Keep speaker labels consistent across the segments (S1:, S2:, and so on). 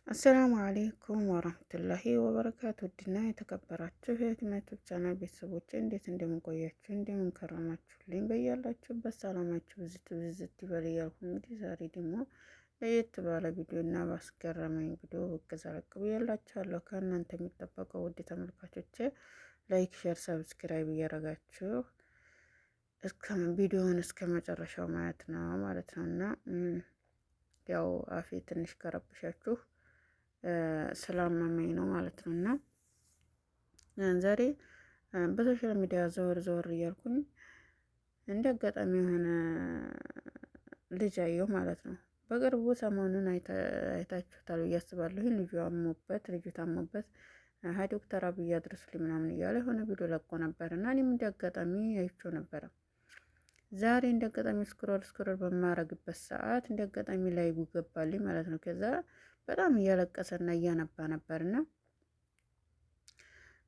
S1: السلام عليكم ورحمة الله وبركاته። ውድና የተከበራችሁ የህክመቱ ቻናል ቤተሰቦች እንዴት እንደምንቆያችሁ እንደምንከረማችሁልኝ በያላችሁበት ሰላማችሁ ብዝት ብዝት ይበል እያልኩ እንግዲህ ዛሬ ደግሞ ለየት ባለ ቪዲዮ እና ባስገረመኝ ቪዲዮ ብቅ ዘለቅ ብያላችኋለሁ። ከእናንተ የሚጠበቀው ውድ ተመልካቾቼ like፣ share፣ subscribe እያደረጋችሁ እስከ ቪዲዮውን እስከ መጨረሻው ማየት ነው ማለት ነው እና ያው አፌ ትንሽ ከረብሻችሁ ስላመመኝ ነው ማለት ነው። እና ዛሬ በ social media ዘወር ዘወር እያልኩኝ እንደ አጋጣሚ የሆነ ልጅ አየሁ ማለት ነው። በቅርቡ ሰሞኑን አይታችሁታል ብዬ አስባለሁ። ልጁ አሞበት ልጁ ታሞበት ሀይ ዶክተር አብይ አድርሱልኝ ምናምን እያለ የሆነ ቪዲዮ ለቆ ነበር እና እኔም እንደ አጋጣሚ አይቼው ነበረ። ዛሬ እንደ አጋጣሚ scroll scroll በማረግበት ሰዓት እንደ አጋጣሚ ላይ ገባልኝ ማለት ነው። ከዛ በጣም እያለቀሰና እያነባ ነበርና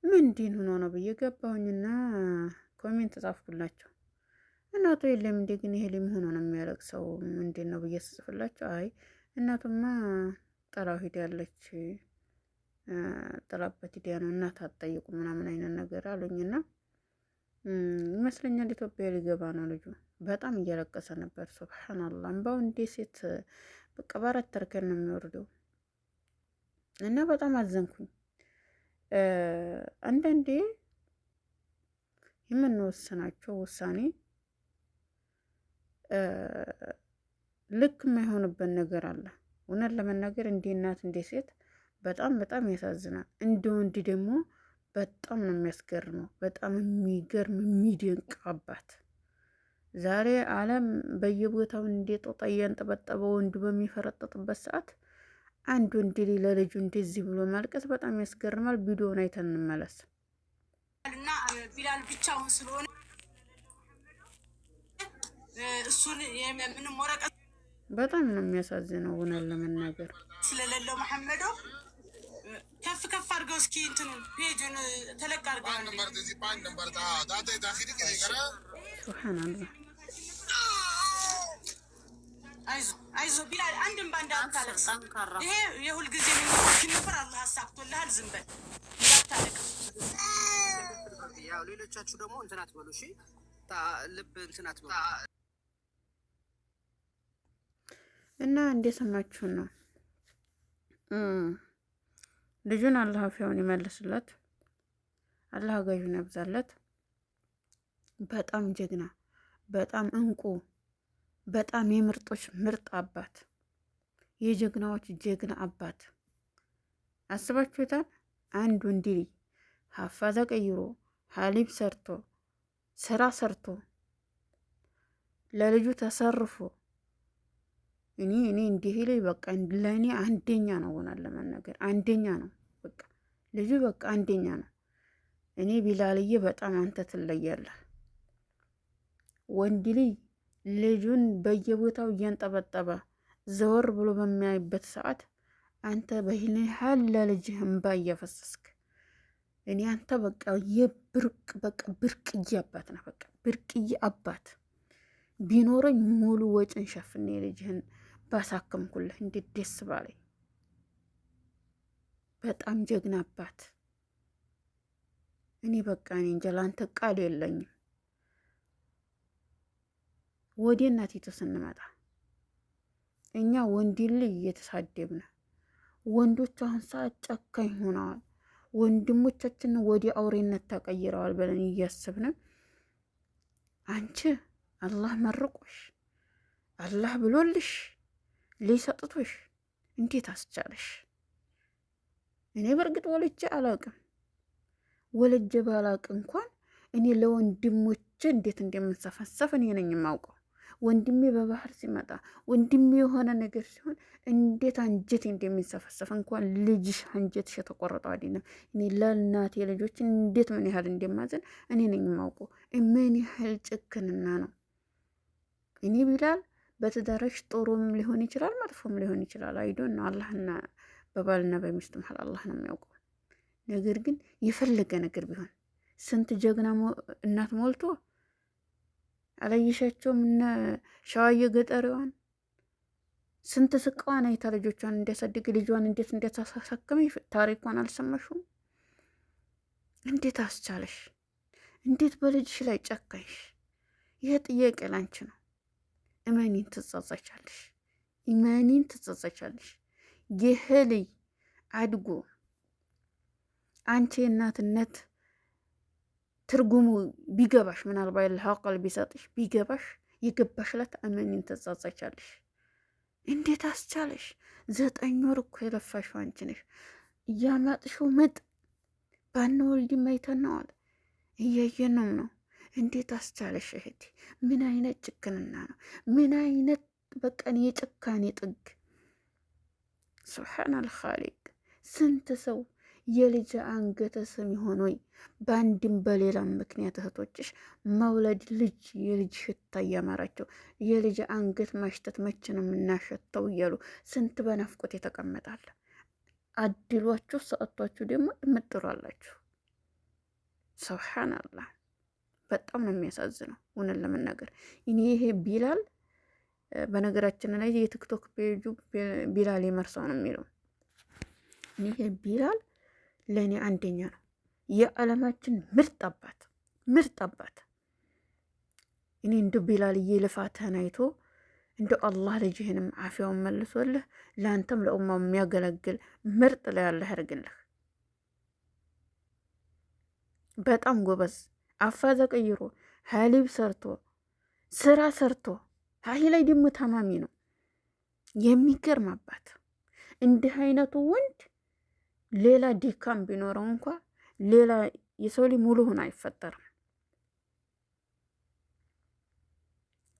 S1: ምንድን ሆኖ ነው ብዬ ገባሁኝና comment ጻፍኩላቸው። እናቱ የለም እንዴ ግን ይሄ ልጅ ሆኖ ነው የሚያለቅሰው ምንድን ነው ብዬ ስጽፍላቸው፣ አይ እናቱማ ጥላው ሂዳለች፣ ጥላበት ሂዳ ነው እናት አትጠይቁ ምናምን አይነት ነገር አሉኝና ይመስለኛል ኢትዮጵያ ሊገባ ነው ልጁ። በጣም እያለቀሰ ነበር። سبحان الله እንባው እንዴ ሴት በቃ በአራት እርከን ነው የሚወርደው እና በጣም አዘንኩኝ። አንዳንዴ የምንወስናቸው ውሳኔ ልክ የማይሆንበት ነገር አለ። እውነት ለመናገር እንደ እናት እንደ ሴት በጣም በጣም ያሳዝናል። እንደ ወንድ ደግሞ በጣም ነው የሚያስገርመው። በጣም የሚገርም የሚደንቅ አባት ዛሬ ዓለም በየቦታው እንደ ጦጣ እያንጠበጠበ ወንዱ በሚፈረጠጥበት ሰዓት አንድ ወንድ ለልጁ እንደዚህ ብሎ ማልቀስ በጣም ያስገርማል። ቪዲዮውን አይተን እንመለስ።
S2: እና ቢላል ብቻውን ስለሆነ እሱን ምንም ወረቀት
S1: በጣም ነው የሚያሳዝነው እውነት ለመናገር
S2: ስለሌለው መሐመዶ ከፍ ከፍ አድርገው እስኪ እንትኑን page ኡን ተለቅ አድርገው።
S1: سبحان الله።
S2: አይዞ አይዞ ቢላል አንድም ባንድ አታለቅስ። ይሄ የሁልጊዜ ምኞታችን ነበር። አላህ አሳክቶልሃል። ዝም በል እንዳታለቅስ።
S3: ያው ሌሎቻችሁ ደግሞ እንትን አትበሉ፣ እሺ፣ ልብ እንትን አትበሉ።
S1: እና እንደሰማችሁ ነው። ልጁን አላህ አፊያውን ይመልስለት፣ አላህ አጋዡን ያብዛለት። በጣም ጀግና፣ በጣም እንቁ፣ በጣም የምርጦች ምርጥ አባት፣ የጀግናዎች ጀግና አባት አስባችሁታል? አንድ ወንድ ልጅ ሀፋዛ ቀይሮ ሀሊብ ሰርቶ ስራ ሰርቶ ለልጁ ተሰርፎ እኔ እንዲህ ላይ በቃ ለእኔ አንደኛ ነው፣ ሆናል ለመናገር አንደኛ ነው። በቃ ልጁ በቃ አንደኛ ነው። እኔ ቢላልዬ በጣም አንተ ትለያለህ። ወንድ ልጅ ልጁን በየቦታው እያንጠበጠበ ዘወር ብሎ በሚያይበት ሰዓት አንተ በይህን ያህል ለልጅህ እምባ እያፈሰስክ እኔ አንተ በቃ የብርቅ በቃ ብርቅዬ አባት ነህ። በቃ ብርቅዬ አባት ቢኖረኝ ሙሉ ወጭን ሸፍኔ ልጅህን ባሳከምኩልህ እንዴት ደስ ባለኝ። በጣም ጀግና አባት። እኔ በቃ እኔ እንጃ ለአንተ ቃል የለኝም። ወደ እናቲቱ ስንመጣ እኛ ወንድ ልጅ እየተሳደብን፣ ወንዶች አሁን ሰዓት ጨካኝ ሆነዋል፣ ወንድሞቻችንን ወደ አውሬነት ተቀይረዋል ብለን እያሰብን አንቺ አላህ መርቆሽ አላህ ብሎልሽ ልጅ ሰጥቶሽ እንዴት አስቻለሽ? እኔ በእርግጥ ወልጄ አላውቅም። ወልጄ ባላውቅ እንኳን እኔ ለወንድሞቼ እንዴት እንደምንሰፈሰፍ እኔ ነኝ የማውቀው። ወንድሜ በባህር ሲመጣ ወንድሜ የሆነ ነገር ሲሆን እንዴት አንጀቴ እንደሚንሰፈሰፍ እንኳን ልጅሽ አንጀትሽ የተቆረጠው አይደለም። እኔ ለእናቴ ልጆች እንዴት ምን ያህል እንደማዘን እኔ ነኝ የማውቀው። ምን ያህል ጭክንና ነው። እኔ ቢላል በትዳርሽ ጥሩም ሊሆን ይችላል መጥፎም ሊሆን ይችላል። I don't know አላህና በባልና በሚስት መሀል አላህ ነው የሚያውቀው። ነገር ግን የፈለገ ነገር ቢሆን ስንት ጀግና እናት ሞልቶ አላየሻቸውም? እነ ሸዋዬ ገጠሪዋን ስንት ስቃዋን አይታ ልጆቿን እንዲያሳድግ ልጇን እንዴት እንደታሳከመ ታሪኳን አልሰማሽም? እንዴት አስቻለሽ? እንዴት በልጅሽ ላይ ጨካንሽ? ይህ ጥያቄ ላንቺ ነው። እመኒን ትጸጸቻለሽ። እመኒን ትጸጸቻለሽ። ይህ ልጅ አድጎ አንቺ የእናትነት ትርጉሙ ቢገባሽ ምናልባት ለአቅል ቢሰጥሽ ቢገባሽ የገባሽ ዕለት እመኒን ትጸጸቻለሽ። እንዴት አስቻለሽ? 9 ወር እኮ የለፋሽው አንቺ ነሽ። እያመጥሽው ምጥ ባንወልድም አይተነዋል፣ እያየነው ነው። እንዴት አስቻለሽ እህቴ? ምን አይነት ጭክንና ነው? ምን አይነት በቀን የጭካኔ ጥግ! سبحان الخالق። ስንት ሰው የልጅ አንገተ ስም ይሆን ወይ? በአንድም በሌላም ምክንያት እህቶችሽ መውለድ ልጅ የልጅ ሽታ እያማራቸው የልጅ አንገት ማሽተት መቼ ነው የምናሸተው እያሉ ስንት በናፍቆት የተቀመጣል። አድሏችሁ ሰጥቷችሁ ደግሞ እምጥሯላችሁ። سبحان الله በጣም ነው የሚያሳዝነው። እውነት ለመናገር እኔ ይሄ ቢላል በነገራችን ላይ የቲክቶክ ፔጁ ቢላል የመርሳው ነው የሚለው። ይሄ ቢላል ለእኔ አንደኛ ነው። የዓለማችን ምርጥ አባት ምርጥ አባት። እኔ እንደ ቢላልዬ ልፋትህን አይቶ እንደ አላህ ልጅህንም አፊያውን መልሶልህ ለአንተም ለኡማው የሚያገለግል ምርጥ ላይ ያለህ ያርግልህ። በጣም ጎበዝ አፋዘ ቀይሮ ሀሊብ ሰርቶ ስራ ሰርቶ ሀይ ላይ ደግሞ ታማሚ ነው። የሚገርም አባት። እንዲህ አይነቱ ወንድ ሌላ ድካም ቢኖረው እንኳ ሌላ የሰው ልጅ ሙሉ ሆኖ አይፈጠርም።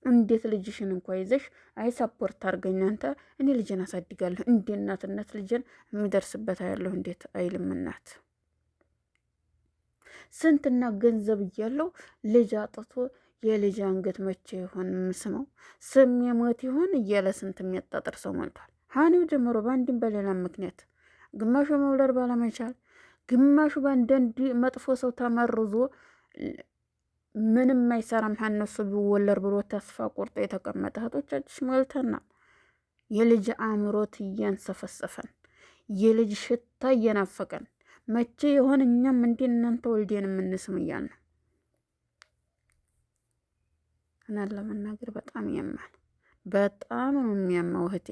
S1: እንዴት ልጅሽን እንኳ ይዘሽ አይ support አድርገኝ አንተ እኔ ልጅን አሳድጋለሁ እንደ እናትነት ልጅን የሚደርስበት ያለሁ እንዴት አይልም እናት። ስንትና ገንዘብ እያለው ልጅ አጥቶ የልጅ አንገት መቼ ይሆን የምስመው ስም የሞት ይሆን እያለ ስንት የሚያጣጥር ሰው ሞልቷል። ሀኒው ጀምሮ በአንድም በሌላም ምክንያት ግማሹ መውለድ ባለመቻል፣ ግማሹ በአንዳንድ መጥፎ ሰው ተመርዞ ምንም አይሰራም ሀነሱ ቢወለድ ብሎ ተስፋ ቆርጦ የተቀመጠ እህቶቻችን ሞልተናል። የልጅ አእምሮት እያንሰፈሰፈን የልጅ ሽታ እየናፈቀን መቼ የሆን እኛም እንዲ እናንተ ወልዴን የምንስም እያልን ነው። እና ለመናገር በጣም ያማል፣ በጣም ነው የሚያማው እህቴ።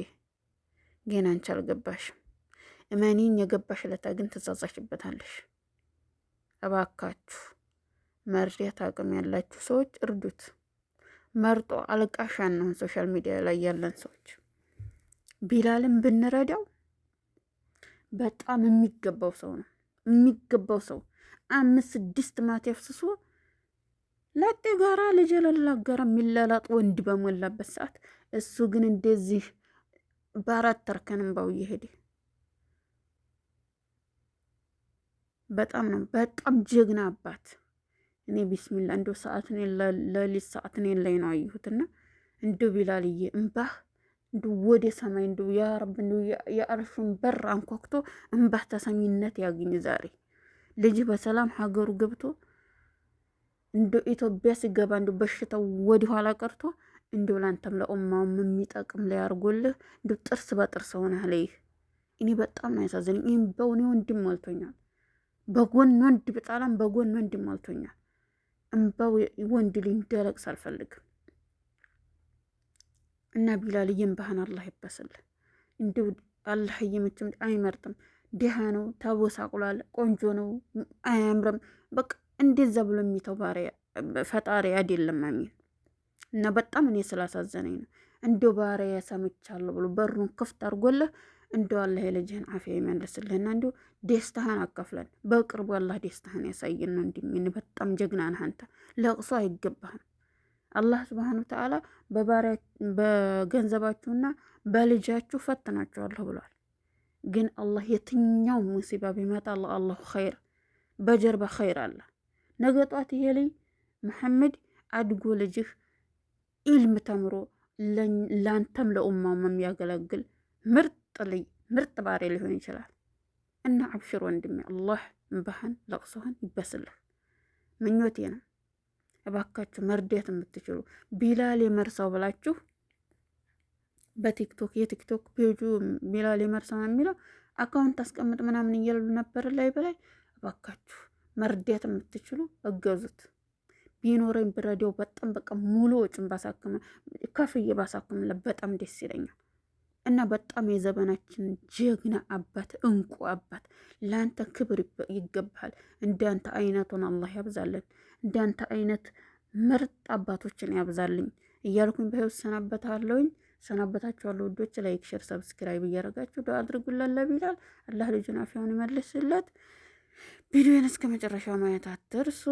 S1: ግን አንቺ አልገባሽም። እመኒኝ የገባሽ ለታ ግን ትጸጸችበታለሽ። እባካችሁ መርዳት አቅም ያላችሁ ሰዎች እርዱት። መርጦ አልቃሻ እንሁን። social media ላይ ያለን ሰዎች ቢላልን ብንረዳው በጣም የሚገባው ሰው ነው። የሚገባው ሰው አምስት ስድስት ማት ያፍስሶ ላጤ ጋራ ልጅ የሌላት ጋራ የሚላላጥ ወንድ በሞላበት ሰዓት እሱ ግን እንደዚህ በአራት እርከን እምባው እየሄደ በጣም ነው በጣም ጀግና አባት። እኔ بسم الله እንደው ሰዓት ነው ለሊት ሰዓት ነው ላይ ነው አየሁትና እንደው ቢላልዬ እምባህ እንደው ወደ ሰማይ እንደው يا رب እንደው የአርሹን በር አንኳኩቶ እምባህ ተሰሚነት ያግኝ ዛሬ ልጅ በሰላም ሀገሩ ገብቶ እንደው ኢትዮጵያ ሲገባ እንደው በሽታው ወደ ኋላ ቀርቶ እንደው ላንተም ለኡማውም የሚጠቅም ላይ አድርጎልህ እንደው ጥርስ በጥርስ ሆነህ ለይህ። እኔ በጣም ነው ያሳዘነኝ። ይህም በእኔ ወንድም ሞልቶኛል። በጎን ወንድ ብጣላም በጎን ወንድ ሞልቶኛል። እምባው ወንድ ልጅ እንዲያለቅስ አልፈልግም። እና ቢላልዬ እምባህን አላህ ይበስልህ። እንደው አላህ እየመቸም አይመርጥም። ድሃ ነው፣ ተቦሳቁሏል፣ ቆንጆ ነው፣ አያምርም። በቃ እንደዛ ብሎ የሚተው ባሪያ ፈጣሪ አይደለም። አሚን። እና በጣም እኔ ስላሳዘነኝ ነው እንደው ባሪያ ሰምቻለሁ ብሎ በሩን ክፍት አድርጎልህ እንደው አላህ የልጅህን አፊያ ይመልስልህና እንደው ደስታህን አካፍለን በቅርቡ አላህ ደስታህን ያሳየን ነው። እንዲሚን በጣም ጀግና ነህ አንተ፣ ለቅሶ አይገባህም። አላህ ስብሐነ ወተዓላ በገንዘባችሁና በልጃችሁ ፈትናችኋለሁ ብሏል። ግን አላህ የትኛው ሙሲባ ቢመጣ አላሁ ኸይር በጀርባ ኸይር አለ። ነገ ጧት ይሄ ልጅ መሐመድ አድጎ ልጅህ ኢልም ተምሮ ላንተም ለኡማውም የሚያገለግል ምርጥ ልጅ ምርጥ ባሬ ሊሆን ይችላል። እና አብሽር ወንድሜ፣ አላህ እምባህን ለቅሶህን ይበስልህ ምኞቴ ነው። እባካችሁ መርዳት የምትችሉ ቢላል የመርሳው ብላችሁ በቲክቶክ የቲክቶክ ፔጁ ቢላል የመርሰማ የሚለው account አስቀምጥ ምናምን እያሉ ነበር ላይ በላይ። እባካችሁ መርዳት የምትችሉ እገዙት። ቢኖረኝ ብረዳው በጣም በቃ ሙሉ ወጪን ባሳክም ከፍዬ ባሳክምለት በጣም ደስ ይለኛል። እና በጣም የዘመናችን ጀግና አባት፣ እንቁ አባት፣ ለአንተ ክብር ይገባሃል። እንዳንተ አይነቱን አላህ ያብዛልን። እንዳንተ አይነት ምርጥ አባቶችን ያብዛልኝ እያልኩኝ በህይወት ሰናበታለሁኝ። ሰናበታችኋለሁ ውዶች። Like፣ share፣ subscribe እያደረጋችሁ ዱአ አድርጉለት ለቢላል። አላህ ልጁን አፊያውን ይመልስለት። ቪዲዮን እስከ መጨረሻው ማየት አትርሱ።